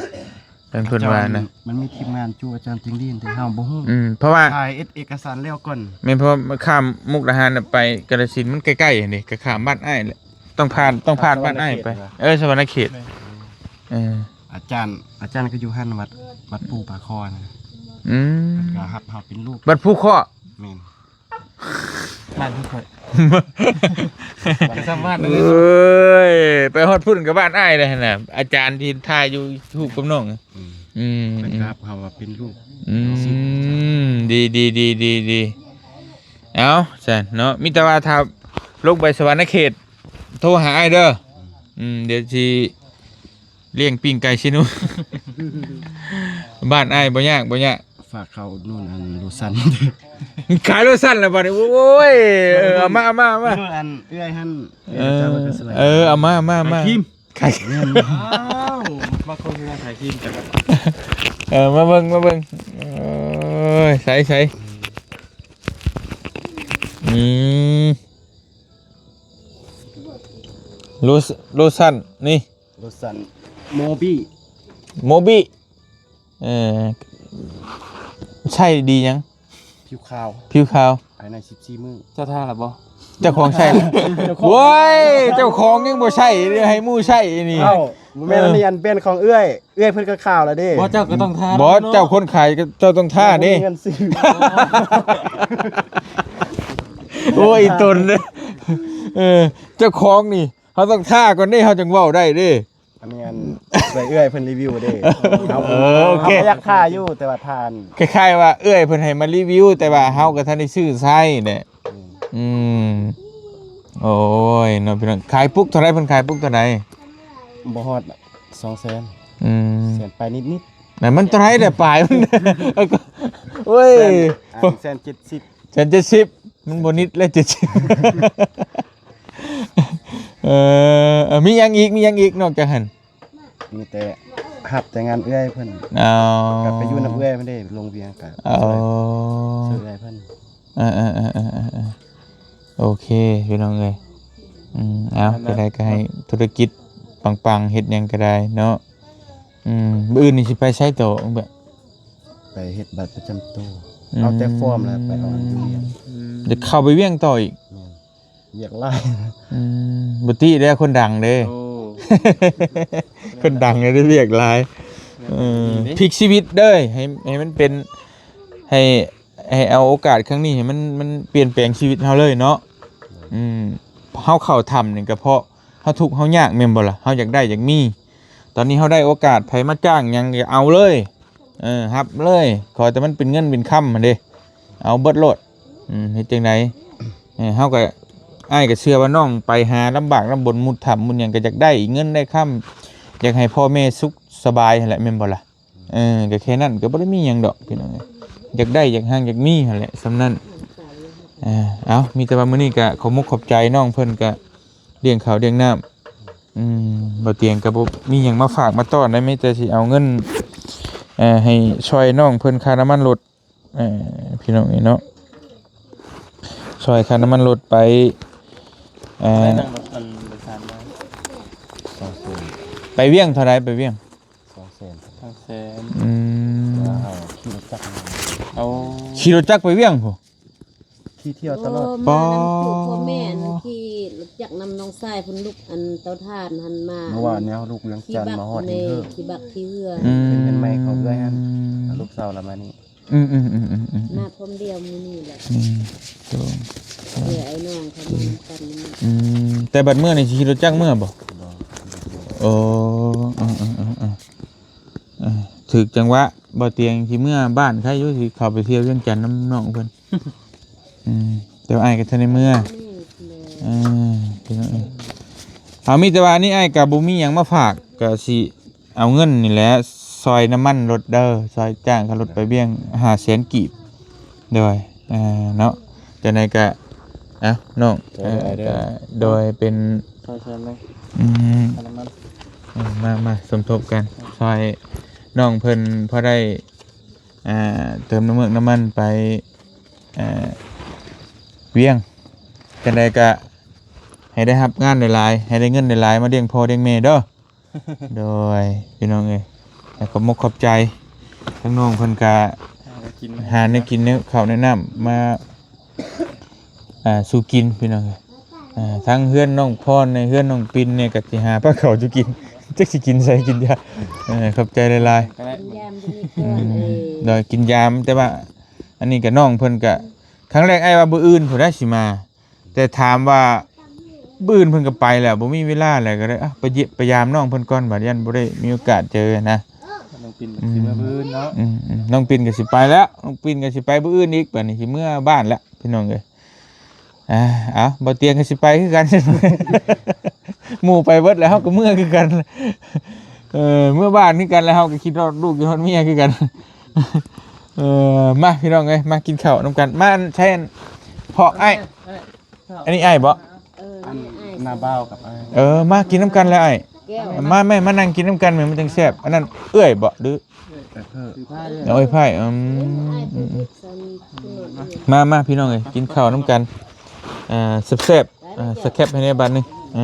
ເພິ່ນ ເພິ່ນວ່ານະ ມັນມີທີມງານຈູອາຈານຈິງລີນ ແຕ່ເຮົາບໍ່ຮູ້. ອືມ ເພາະວ່າຖ່າຍເອກະສານແລ້ວກ່ອນ. ແມ່ນ ເພາະວ່າຂ້າມມຸກດາຫານນະ ໄປກາລະສິນມັນໃກ້ໆ ຫັ້ນເດ ກໍຂ້າມບ້ານອ້າຍແຫຼະ. ຕ້ອງຜ່ານ ຕ້ອງຜ່ານບ້ານອ້າຍໄປ. ສະຫວັນນະເຂດ ເອີ ສະຫວັນນະເຂດ. ແມ່ນ. ເອີ ອາຈານ ອາຈານກໍຢູ່ຫັ້ນ ວັດ ວັດປູ່ປາຄໍນະ. ອືມ ເພິ່ນກໍຮັບເຮົາເປັນລູກ. ວັດພູເຄາະ. ແມ່ນ. ບ້ານຄືຂ້ອຍ ກໍສາມາດ. ເອີຍ ໄປຮອດພຸ້ນກໍບ້ານອ້າຍເລີຍຫັ້ນນະ ອາຈານທີ່ຖ່າຍຢູ່ຮູບກັບນ້ອງ. ອືມ ອືມ ເພິ່ນກໍຮັບເຮົາວ່າເປັນລູກ. ອືມ ດີໆໆໆ. ເອົາ ຊັ້ນເນາະ ມີແຕ່ວ່າຖ້າລົງໄປສະຫວັນນະເຂດ ໂທຫາອ້າຍເດີ. ອືມ ດຽວຊິລ້ຽງປີ້ງໄກ່ຊິໜູ. ບ້ານອ້າຍບໍ່ຍາກ ບໍ່ຍາກ. ຝາກເຂົ້າອຸດໜູນອັນໂລຊັນ. ຂາຍໂລຊັນແລ້ວບັດນີ້. ໂອ້ຍ ເອີ ເອົາມາ ເອົາມາ ເອົາມາ. ອັນເອື້ອຍຫັ້ນ ເອີ ເອີ ເອົາມາ ເອົາມາ ເອົາມາ. ຂາຍຄຣີມ ຂາຍ ແມ່ນ. ອ້າວ ມັກຄົນທີ່ມາຂາຍຄຣີມກັນ. ເອີ ມາເບິ່ງ ມາເບິ່ງ. ໂອ້ຍ ໃສ ໃສ. ອືມ ໂລ ໂລຊັນນີ້ ໂລຊັນໂມບີ ໂມບີ. ເອີ ໃຊ້ດີຫຍັງ? ຜິວຂາວ ຜິວຂາວ ພາຍໃນສິບສີ່ມື້. ເຈົ້າທາແລ້ວບໍ່? ເຈົ້າຂອງໃຊ້. ເຈົ້າຂອງ ໂອ້ຍ ເຈົ້າຂອງຍັງບໍ່ໃຊ້ເລີຍ ໃຫ້ໝູ່ໃຊ້ນີ້. ເອົ້າ ບໍ່ແມ່ນ. ເອີ ອັນນີ້ອັນເປັນຂອງເອື້ອຍ ເອື້ອຍເພິ່ນກໍຂາວແລ້ວເດ້. ບໍ່ ເຈົ້າກໍຕ້ອງທາ. ບໍ່ ເນາະ ເຈົ້າຄົນຂາຍກໍເຈົ້າຕ້ອງທາເດ້. ບໍ່ມີເງິນຊື້. ໂອ້ຍ ອີ່ຕົນເດ້. ເອີ ເຈົ້າຂອງນີ້ ເຮົາຕ້ອງທາກ່ອນເດ້ ເຮົາຈັ່ງເວົ້າໄດ້ເດ້. ອັນນີ້ອັນ ຊ່ວຍເອື້ອຍເພິ່ນຣີວິວເດ້. ເຮົາ ເອີ ໂອເຄ ເຮົາກໍຢາກທາຢູ່ ແຕ່ວ່າທາ ຄ້າຍໆວ່າເອື້ອຍເພິ່ນໃຫ້ມາຣີວິວ ແຕ່ວ່າເຮົາກໍທັນໄດ້ຊື້ໃຊ້ແຫຼະ. ອືມ ອືມ ໂອ້ຍ ເນາະ ພີ່ນ້ອງ. ຂາຍປຸກເທົ່າໃດ? ເພິ່ນຂາຍປຸກເທົ່າໃດ? ບໍ່ຮອດສອງແສນ. ອືມ ແສນປາຍນິດໆ. ນັ້ນມັນເທົ່າໃດແຫຼະປາຍມັນ? ໂອ້ຍ ແສນ ອັນ ແສນເຈັດສິບ. ແສນເຈັດສິບ ມັນບໍ່ນິດແລ້ວ ເຈັດສິບ. ເອີ ເອີ ມີຫຍັງອີກ? ມີຫຍັງອີກນອກຈາກຫັ້ນ? ມີແຕ່ຮັບແຕ່ງານເອື້ອຍເພິ່ນ. ອໍ ກໍໄປຢູ່ນຳເອື້ອຍເພິ່ນເດ້ ລົງວຽງກໍ ອໍ ຊ່ວຍ ຊ່ວຍເອື້ອຍເພິ່ນ. ເອີໆໆໆໆ ໂອເຄ ພີ່ນ້ອງເອີຍ. ອືມ ເອົາ ນັ້ນນະ ຈັ່ງໃດກໍໃຫ້ທຸລະກິດປັງໆ ເຮັດຫຍັງກໍໄດ້ເນາະ. ອືມ ມື້ອື່ນນີ້ຊິໄປໃສຕໍ່? ແບບ ໄປເຮັດບັດປະຈຳໂຕ. ອືມ ເອົາແຕ່ຟອມແລ້ວໄປເອົາອັນຢູ່ວຽງ. ອືມ ຈະເຂົ້າໄປວຽງຕໍ່ອີກ? ແມ່ນ. ວຽກຫຼາຍ. ອືມ ບໍ່ຕິເດ້ ຄົນດັງເດ້. ໂອ້ ຄົນດັງເດ້ ວຽກຫຼາຍ. ເອີ ດີເດ້ ພລິກຊີວິດເດີ ໃຫ້ ໃຫ້ມັນເປັນ ໃຫ້ ໃຫ້ເອົາໂອກາດຄັ້ງນີ້ໃຫ້ມັນ ມັນປ່ຽນແປງຊີວິດເຮົາເລີຍເນາະ. ອືມ ເຮົາເຂົ້າຖ້ຳນີ້ກໍເພາະເຮົາທຸກເຮົາຍາກແມ່ນບໍ່ລະ? ເຮົາຢາກໄດ້ຢາກມີ. ຕອນນີ້ເຮົາໄດ້ໂອກາດ ໃຜມາຈ້າງຫຍັງກໍເອົາເລີຍ. ເອີ ຮັບເລີຍ ຂໍແຕ່ມັນເປັນເງິນເປັນຄຳຫັ້ນເດ້ ເອົາເບິດໂລດ. ອືມ ເຮັດຈັ່ງໃດ? ເອີ ເຮົາກໍ ອ້າຍກໍເຊື່ອວ່ານ້ອງໄປຫາລຳບາກລຳບົນ ມຸດຖ້ຳມຸດຫຍັງ ກໍຢາກໄດ້ເງິນໄດ້ຄຳ ຢາກໃຫ້ພໍ່ແມ່ສຸກສະບາຍຫັ້ນແຫຼະ ແມ່ນບໍ່ລະ? ເອີ ກໍແຄ່ນັ້ນ ກໍບໍ່ໄດ້ມີຫຍັງດອກພີ່ນ້ອງເອີຍ ຢາກໄດ້ ຢາກຮັ່ງ ຢາກມີຫັ້ນແຫຼະ ສ່ຳນັ້ນ. ເອີ ເອົາ ມີແຕ່ວ່າມື້ນີ້ກໍຂອບມຸກຂອບໃຈນ້ອງເພິ່ນ ກໍລ້ຽງເຂົ້າລ້ຽງນ້ຳ. ອືມ ບໍ່ຕຽງກໍບໍ່ມີຫຍັງມາຝາກມາຕ້ອນໄດ້ ມີແຕ່ຊິເອົາເງິນ ເອີ ໃຫ້ຊ່ອຍນ້ອງເພິ່ນຄ່ານ້ຳມັນລົດ. ເອີ ພີ່ນ້ອງເອີຍເນາະ ຊ່ອຍຄ່ານ້ຳມັນລົດໄປ ເອີ ໄດ້ນັ່ງລົດອັນ ປວຽງເທົ່າໃດ? ໄປວຽງ ສອງແສນ ສອງແສນ. ອືມ ແລ້ວເຮົາຂີ່ລົດຈັກມາ. ໂອ້ ຂີ່ລົດຈັກໄປວຽງພຸ້ນ? ຂີ່ທ່ຽວຕະຫຼອດ. ໂອ້ ມານຳຜູ້ພໍ່ແມ່ ຂີ່ລົດຈັກນຳນ້ອງຊາຍເພິ່ນ ລຸກອັນເຕົາຖ່ານຫັ້ນມາ. ເມື່ອວານນີ້ເຮົາລຸກວຽງຈັນມາຮອດເທິງ ຂີ່ບັກຂີ່ເຮືອ. ອືມ ເປັນເຮືອນໃໝ່ຂອງເອື້ອຍຫັ້ນ ອືມ ເອົາລູກສາວລາວມານີ້. ອືມໆໆໆໆ ມາພ້ອມດຽວມື້ນີ້ແຫຼະ. ໜຶ່ງ ສອງ ສາມ ເອື້ອຍອ້າຍນ້ອງເຂົາມານຳກັນນີ້. ອືມ ແຕ່ບັດເມື່ອນີ້ຊິຂີ່ລົດຈັກເມືອບໍ່? ບໍ່. ໂອ້ ເອີໆໆໆ ຖືກຈັງຫວະ ບໍ່ຕຽງຊິເມືອບ້ານ ໃຄຢູ່ ຊິເຂົ້າໄປທ່ຽວວຽງຈັນນຳນ້ອງເພິ່ນ. ອືມ ແຕ່ວ່າອ້າຍກໍທັນໄດ້ເມືອ. ເອີ ພີ່ນ້ອງເອີຍ ເອົາ ມີແຕ່ວ່າອັນນີ້ອ້າຍກໍບໍ່ມີຫຍັງມາຝາກ ກໍຊິເອົາເງິນນີ້ແຫຼະ ຊ່ອຍນ້ຳມັນລົດເດີ ຊ່ອຍຈ້າງຄ່າລົດໄປວຽງ ຫ້າແສນກີບ. ໂດຍ ເອີ ເນາະ ຈັ່ງໃດກໍ ເອົາ ນ້ອງ ໂດຍ ເອີ ໂດຍ ກໍ ໂດຍ ເປັນ ຊ່ອຍແຊມເລີຍ. ອືມ ຄ່ານ້ຳມັນ. ເອີ ມາ ມາສົມທົບກັນ ຊ່ອຍນ້ອງເພິ່ນພໍໄດ້ ອ່າ ເຕີມນ້ຳເມືອກນ້ຳມັນໄປ ອ່າ ວຽງ. ຈັ່ງໃດກະໃຫ້ໄດ້ຮັບງານຫຼາຍໆ ໃຫ້ໄດ້ເງິນຫຼາຍໆ ມາລ້ຽງພໍ່ລ້ຽງແມ່ເດີ. ໂດຍ ພີ່ນ້ອງເອີຍ ແລ້ວຂອບມົກຂອບໃຈ ທາງນ້ອງເພິ່ນກະຫາແນວກິນ ຫາແນວກິນແນວເຂົ້າແນວນ້ຳມາ ອ່າ ສູ່ກິນ ພີ່ນ້ອງເອີຍ. ອ່າ ທັງເຮືອນນ້ອງພອນ ໃນເຮືອນນ້ອງປິນນີ້ກໍຊິຫາພາເຂົ້າສູ່ກິນ ຈັກຊິກິນໃສກິນຢາ. ເອີ ຂອບໃຈຫຼາຍໆ ກິນຢາມຢູ່ນີ້ກ່ອນ. ອືມ ເອີ ໂດຍ ກິນຢາມ ແຕ່ວ່າອັນນີ້ກໍນ້ອງເພິ່ນກໍ ຄັ້ງແລກອ້າຍວ່າມື້ອື່ນພຸ້ນໃດ໋ຊິມາ ແຕ່ຖາມວ່າມື້ອື່ນເພິ່ນກໍໄປແລ້ວ ບໍ່ມີເວລາແລ້ວ ກໍເລີຍ ອ່ະ ໄປຢ້ຽມ ໄປຢາມນ້ອງເພິ່ນກ່ອນ ບາດຢ້ານບໍ່ໄດ້ມີໂອກາດເຈີນະ. ນ້ອງປິນ ອືມ ຊິມາມື້ອື່ນເນາະ. ອືມໆ ນ້ອງປິນກໍຊິໄປແລ້ວ ນ້ອງປິນກໍຊິໄປມື້ອື່ນອີກ ບາດນີ້ຊິເມືອບ້ານແລ້ວ ພີ່ນ້ອງເອີຍ. ອ່າ ເອົາ ບໍ່ຕຽງກໍຊິໄປຄືກັນ ໝູ່ໄປເບິດແລ້ວ ເຮົາກໍເມືອຄືກັນ. ເອີ ເມືອບ້ານຄືກັນ ແລ້ວເຮົາກໍຄິດຮອດລູກ ຄິດຮອດເມຍຄືກັນ. ເອີ ມາ ພີ່ນ້ອງເອີຍ ມາກິນເຂົ້ານຳກັນ. ມາ ອັນ ໃຊ້ ອັນ ເພາະອ້າຍ ອັນນີ້ອ້າຍບໍ່? ເອີ ອັນ ນ້າບ່າວກັບອ້າຍ. ເອີ ມາກິນນຳກັນແຫຼະອ້າຍ. ແກ້ວ ມາແມ່ ມານັ່ງກິນນຳກັນແມ່ ມັນຈັ່ງແຊບ. ອັນນັ້ນເອື້ອຍບໍ່ ຫຼື ເອື້ອຍ ເອື້ອຍໄພ. ອືມ ມາ ມາ ພີ່ນ້ອງເອີຍ ກິນເຂົ້ານຳກັນ ອ່າ ແຊບໆ. ອ່າ ສະແຄບໃຫ້ແດ່ບາດໜຶ່ງ. ເອີ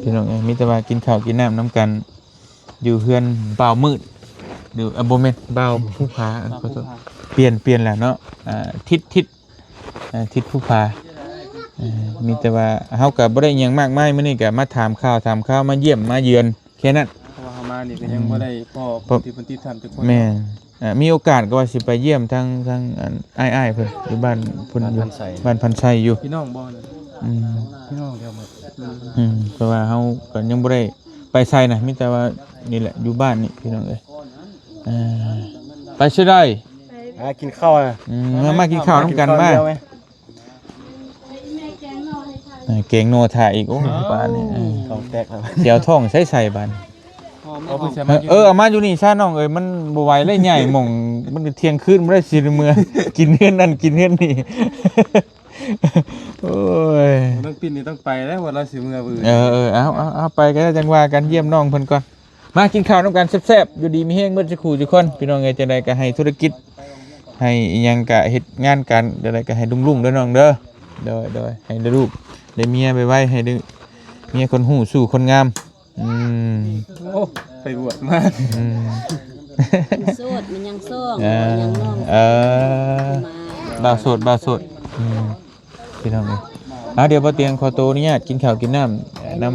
ພີ່ນ້ອງເອີຍ ມີແຕ່ວ່າກິນເຂົ້າກິນນ້ຳນຳກັນ ຢູ່ເຮືອນບ່າວມືດ ຫຼື ເອີ ບໍ່ແມ່ນ ບ່າວພູຜາ. ເອີ ຂໍໂທດ ບ່າວພູຜາ ປ່ຽນ ປ່ຽນແລ້ວເນາະ. ອ່າ ທິດ ທິດ ເອີ ທິດພູຜາ. ເອີ ມີແຕ່ວ່າເຮົາກໍບໍ່ໄດ້ຫຍັງມາກມາຍ ມື້ນີ້ກໍມາຖາມຂ່າວ ຖາມຂ່າວ ມາຢ້ຽມມາເຢືອນ ແຄ່ນັ້ນ. ເພາະວ່າເຮົາມານີ້ກໍຍັງ ອືມ ບໍ່ໄດ້ພໍ້ຜູ້ທີ່ເພິ່ນຕິດຕາມຈັກຄົນ. ແມ່ນ. ເອີ ມີໂອກາດກໍວ່າຊິໄປຢ້ຽມທາງ ທາງ ອັນ ອ້າຍໆເພິ່ນ ຢູ່ບ້ານເພິ່ນຢູ່ ບ້ານພັນໄຊ ບ້ານພັນໄຊຢູ່. ພີ່ນ້ອງບໍ່? ອືມ ພີ່ນ້ອງດຽວໝົດ. ອືມ ເພາະວ່າເຮົາກໍຍັງບໍ່ໄດ້ໄປໃສນະ ມີແຕ່ວ່ານີ້ແຫຼະ ຢູ່ບ້ານນີ້ ພີ່ນ້ອງເອີຍ. ເອີ ໄປຊິໄດ້ ອ່າ ກິນເຂົ້ານະ. ອືມ ມາ ມາກິນເຂົ້ານຳກັນ ມາ ມາ. ເອີ ແກງໜໍ່ຖ້າອີກ. ໂອ້ຍ ປານນີ້ ເອີ ທ້ອງແຕກແລ້ວ ຊິເອົາທ້ອງໃສໃສ່ບາດນີ້. ເອີ ເອົາມາຢູ່ນີ້ຊະນ້ອງເອີຍ ມັນບໍ່ໄຫວແລ້ວ ໃຫຍ່ໝ່ອງ ມັນກະທ່ຽງຄືນບໍ່ໄດ້ ຊິເມືອກິນເຮືອນນັ້ນກິນເຮືອນນີ້. ໂອ້ຍ ນ້ອງປິນນີ້ຕ້ອງໄປແລ້ວ ວ່າລາວຊິເມືອມື້ອື່ນ. ເອີ ເອີ ເອົາ ເອົາ ເອົາ ໄປກໍໄດ້ ຈັ່ງວ່າກັນ ຢ້ຽມນ້ອງເພິ່ນກ່ອນ. ມາກິນເຂົ້ານຳກັນແຊບໆ ຢູ່ດີມີແຮງເບິດສູ່ຄູ່ສູ່ຄົນ ພີ່ນ້ອງເອີຍ. ຈັ່ງໃດກໍໃຫ້ທຸລະກິດ ໃຫ້ອີ່ຫຍັງກໍເຮັດງານການ ຈັ່ງໃດກໍໃຫ້ລຸ້ງໆເດີນ້ອງເດີ. ໂດຍ ໂດຍ ໃຫ້ໄດ້ລູກໄດ້ເມຍໄວໆ ໃຫ້ໄດ້ເມຍຄົນຮູ້ສູ້ຄົນງາມ. ອືມ ໂອ້ ໄປບວດມາ. ອືມ ໂສດມັນຍັງຊ່ອງ ເອີ ຍັງນ້ອງ ເອີ ມາ ບ່າວໂສດ ບ່າວໂສດ. ອືມ ພີ່ນ້ອງເອີຍ ເອົາ ດຽວບໍ່ຕຽງຂໍໂຕອະນຸຍາດກິນເຂົ້າກິນນ້ຳນຳ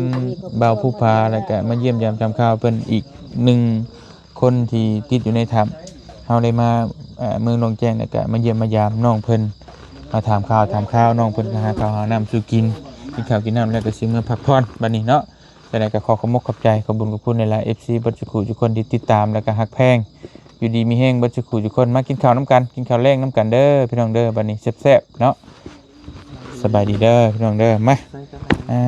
ບ່າວພູຜາ ແລ້ວກະມາຢ້ຽມຢາມຖາມຂ່າວເພິ່ນອີກໜຶ່ງຄົນທີ່ຕິດຢູ່ໃນຖ້ຳ. ເຮົາໄດ້ມາ ເອີ ເມືອງດອນແຈ້ງ ແລ້ວກະມາຢ້ຽມມາຢາມນ້ອງເພິ່ນ ມາຖາມຂ່າວ ຖາມຂ່າວ ນ້ອງເພິ່ນກໍຫາເຂົ້າຫານ້ຳສູ່ກິນ ກິນເຂົ້າກິນນ້ຳແລ້ວກໍຊິເມືອພັກຜ່ອນບັດນີ້ເນາະ. ຈັ່ງໃດກໍຂໍຂອບມົກຂອບໃຈ ຂອບບຸນຂອບຄຸນຫຼາຍໆ ເອັຟຊີ ເບິດສູ່ຄູ່ສູ່ຄົນທີ່ຕິດຕາມ ແລ້ວກໍຮັກແພງ. ຢູ່ດີມີແຮງເບິດສູ່ຄູ່ສູ່ຄົນ ມາກິນເຂົ້ານຳກັນ ກິນເຂົ້າແລງນຳກັນເດີພີ່ນ້ອງເດີ. ບັດນີ້ແຊບໆເນາະ. ສະບາຍດີເດີພີ່ນ້ອງເດີ. ມາ ອ່າ